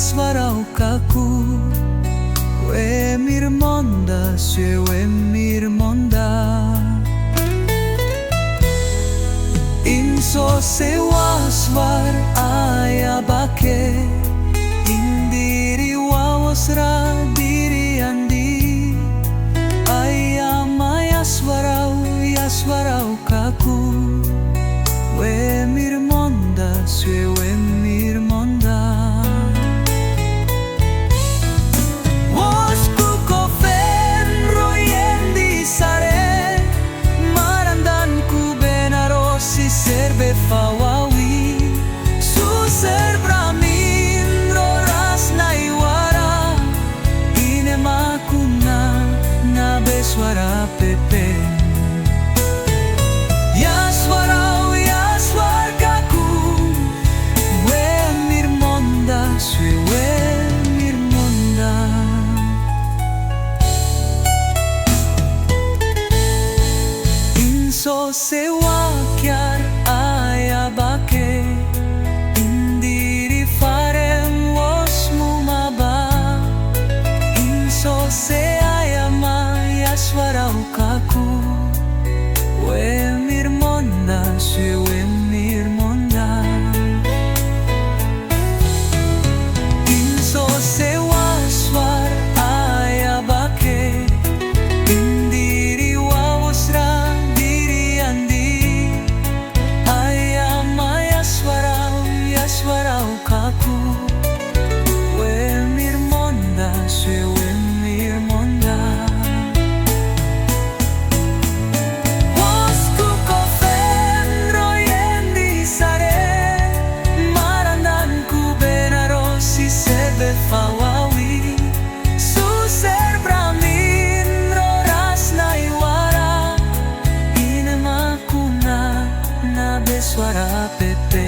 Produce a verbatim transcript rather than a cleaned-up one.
Yaswara u kaku, we mi irmãnda, swe we mi irmãnda. Inso se waswar aya bake, indiri wawos ra diri andi. Aya ma yaswara u, yaswara u kaku, we mi irmãnda, swe we mi irmãnda. Wos ku kofen ro yen di sare, marandan ku Benarosi serbe fawawi, su ser bramin ro ras naiwara, inema kuna na beswara pepe. Yaswara u, yaswar kaku, we mi irmãnda, swe we mi irmãnda. Inso se wakyar aya bake, indiri farem wos mumaba. Inso se aya ma yaswara u kaku, we mi irmãnda, swe we mi irmãnda. Inso se waswar aya bake, indiri wawos ra diri andi. Aya ma yaswara u, yaswara u kaku, we mi irmãnda, swe we mi irmãnda. Wos ku kofen ro yen di sare, marandan ku Benarosi serbe fawawi, su ser bramin ro ras naiwara, inema kuna na beswara pepe.